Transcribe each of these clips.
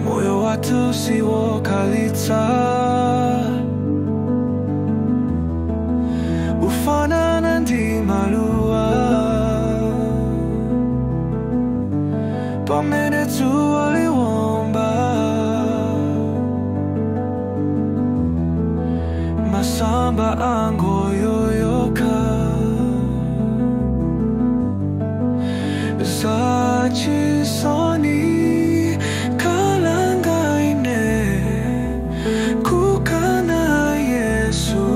Moyo wathu siwokhalitsa, ufanana ndi maluwa, pamene dzuwa liwomba, masamba angoyoyoka. Zachisoni kalanga ine kukana Yesu,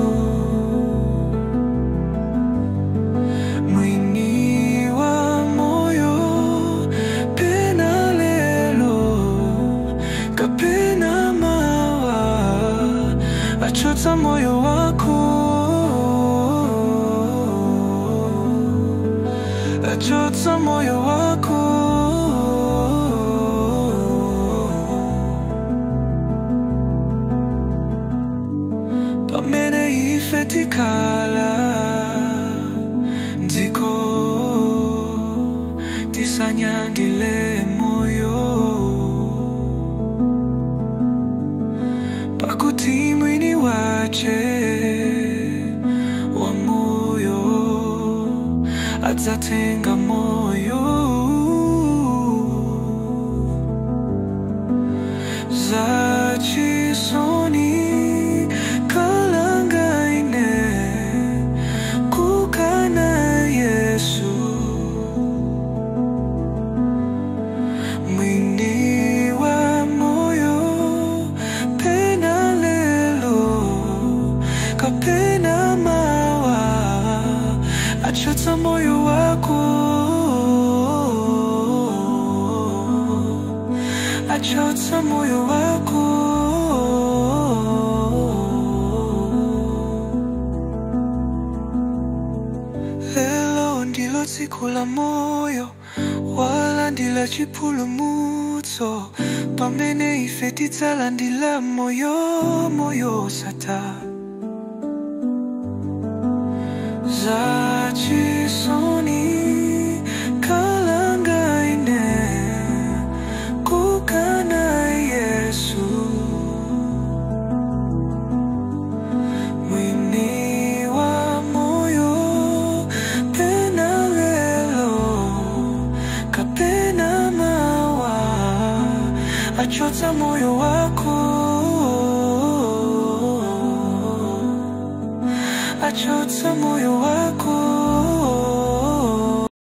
mwini wa moyo, pena lelo kapena mawa, achotsa moyo wako, achotsa moyo wako. Pamene ife tikhala dziko, tisanyadile moyo, pakuti mwini wache wa moyo adzatenga moyo. Zachisoni kalanga ine kukana Yesu, mwini wa moyo, pena lelo kapena mawa, achotsa moyo wako, achotsa moyo wako. Lelo ndilo tsiku la moyo, wala ndila chipulumutso, pamene ife tidzalandila moyo, moyo osatha. Zachisoni kalanga ine kukana Yesu, mwini wa moyo, pena lelo kapena mawa, achotsa moyo wako, achotsa moyo wako.